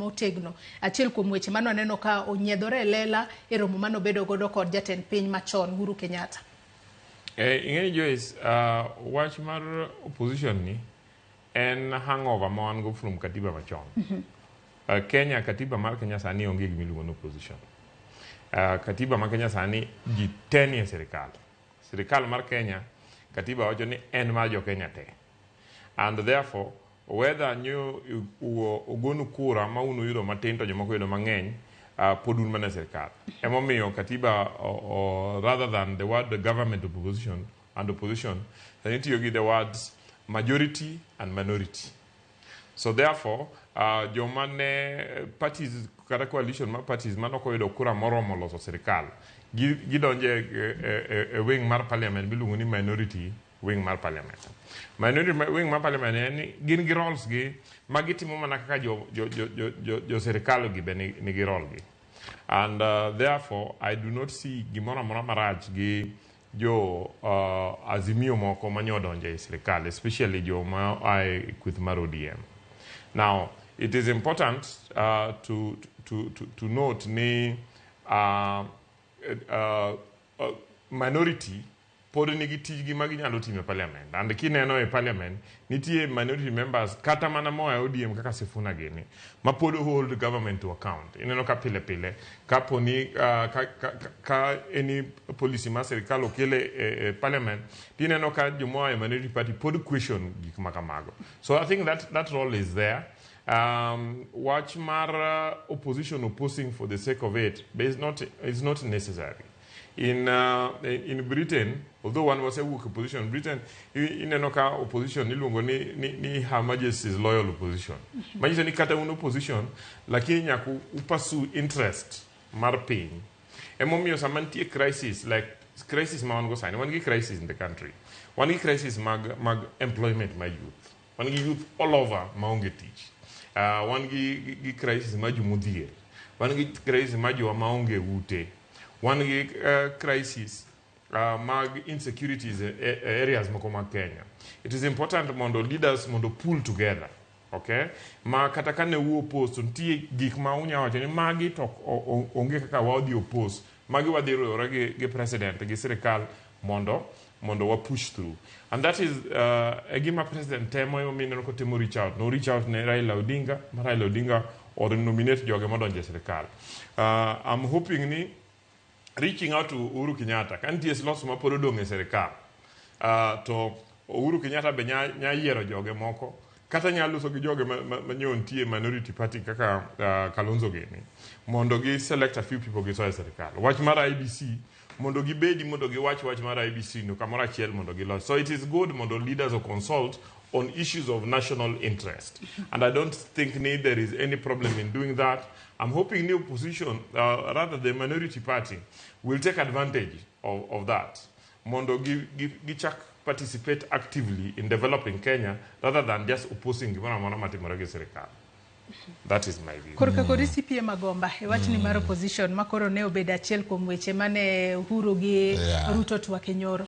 motegno. Achiel kuom weche mane waneno ka onyiedhore e lela e romo mane obedo godo kod jatend piny machon Uhuru Kenyatta. Ing'eni Joyce, wach mar opposition ni en hangover ma wan go from katiba machon. Kenya, katiba mar Kenya sani onge gima iluongo ni opposition. Katiba ma Kenya sani ji te nie sirikal. Sirikal mar Kenya, katiba wacho ni en mar jo Kenya te. And therefore, whether nyo ogonu kura ma un uyudo matin to jomoko yudo mang'eny, pod un mana e sirikal. Emomiyo katiba, rather than the word the government opposition and opposition, sani itiyo gi the words majority and minority. So therefore, joma ne parties kata coalition mar parties mane ok oyudo kura moromo loso sirikal, gidonjo e wing mar parliament miluongo ni minority wing mar parliament. Minority wing mar parliament en ni gin gi roles gi ma gitimo mana kaka jo sirikal gi be nigi role gi. And therefore, I do not see gimoro amora marach gi jo Azimio moko manyo odonjo e sirikal, especially joma oa e kweth mar ODM. Now, it is important to note ni minority pod nigi tijgi ma ginyalo timo e parliament. And kineno e parliament, nitie minority members kata mana moa e ODM kaka Sifuna gini, ma pod hold government to account. Ineno ka pile pile, kapo ni ka any policy mar sirikal okel e parliament, tineno ka jomoa e minority party pod question gik ma kamago. So I think that that role is there. Wach mar opposition opposing for the sake of it is not necessary. In Britain, although one was a weak opposition, Britain, ineno ka opposition iluongo ni Her Majesty's loyal opposition. Manyiso ni kata un opposition, lakini nyaka u pursue interest mar piny. Emomiyo sama nitie crisis, like crisis ma wan go sani, wan gi crisis in the country. Wan gi crisis mag employment mar youth. Wan gi youth all over maonge tich. Wan gi crisis mar jomodhier. Wan gi crisis mar jowa maonge ute. Wan gi crisis mag insecurities e areas moko mag Kenya. It is important mondo leaders mondo pull together. Okay? Ma kata ka ne u oppose to nitie gik ma unya wacho ni magi to onge kaka wadhi oppose. Magi wadhi riwore gi president gi sirikal mondo wa push through. And that is e gima president temo, emomiyo ineno kotemo reach out. No reach out ne Raila Odinga, ma Raila Odinga or nominate joge modonjo e sirikal. I'm hoping ni reaching out to Uhuru Kenyatta, ka nitie slots ma pod odong' e sirikal, to Uhuru Kenyatta be nya yiero joge moko kata nya loso gi joge ma nyo nitie minority party kaka Kalonzo gini mondo gi select a few people gisoe e sirikal. Wach mar IEBC mondo gibedi mondo giwach wach mar IEBC no kamoro achiel mondo gilos. So it is good mondo leaders o consult on issues of national interest. And I don't think ni there is any problem in doing that. I'm hoping the opposition, rather the minority party, will take advantage of that. Mondo gichak participate actively in developing Kenya rather than just opposing gimoro amora matimore gi sirikal. That is my view. Korka kodi CPA Magomba e wachni mar opposition ma koro ne obedo achiel kuom weche mane Uhuru gi Ruto twak e nyoro.